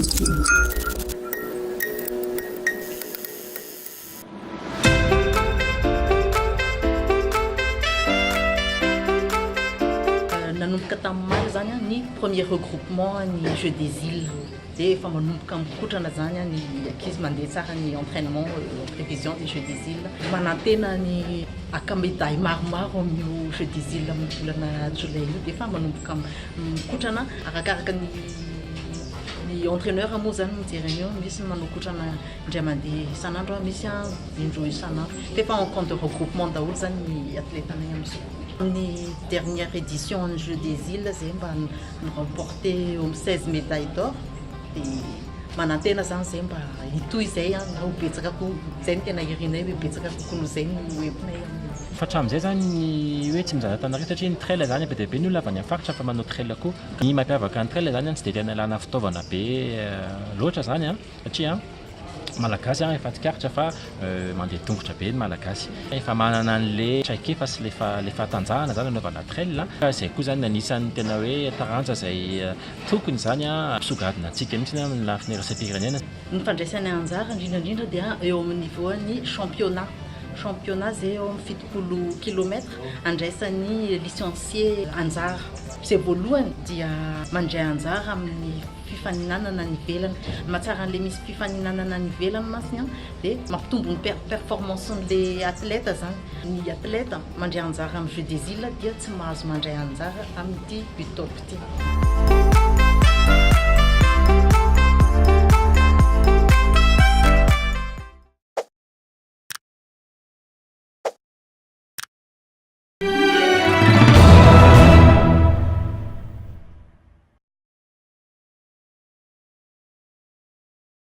Nanomboka tamin'ny omaly izany ny premier regroupement ny Jeux des Iles dia efa manomboka mikotrana izany ny ankizy mandeha tsara ny entrainement en prévision des Jeux des Iles. Manantena ny haka médaille maromaro amin'io Jeux des Iles amin'ny volana jolay io dia efa manomboka mikotrana arakaraka ny ny entraineur moa izany mijery an'io, misy ny manao kotrana indray mandeha isan'andro, misy indroa isan'andro. Fa efa en camp de regroupement daholo izany ny athlète-nay amin'izao. Ny dernière édition ny Jeux des Iles izay mba ni-remporter eo amin'ny 16 médailles d'or dia manantena izany izay mba hitohy izay na ho betsaka koa, izay no tena irinay hoe betsaka kokoa noho izay no entinay amin'ny. Fa hatramin'izay izany ny hoe tsy mizara Antananarivo satria ny trail izany be dia be ny olona avy any amin'ny faritra fa manao trail koa. Ny mampiavaka ny trail izany tsy dia tena ilana fitaovana be loatra izany satria Malagasy efa tsikaritra fa mandeha tongotra be ny Malagasy. Efa manana an'ilay traikefa sy ilay fahatanjahana izany hanaovana trail. Izay koa izany anisan'ny tena hoe taranja izay tokony izany hampisongadina antsika mihitsy amin'ny lafiny iraisam-pirenena. Ny fandraisana anjara indrindra indrindra dia eo amin'ny niveau-n'ny championnat. Championnat izay eo amin'ny 70 kilomètre andraisan'ny licencié anjara. Izay voalohany dia mandray anjara amin'ny fifaninanana any ivelany. Ny mahatsara an'ilay misy fifaninanana any ivelany mantsy dia mampitombo ny performance-n'ilay athlète izany. Ny athlète mandray anjara amin'ny Jeux des Iles dia tsy mahazo mandray anjara amin'ity UTOP ity.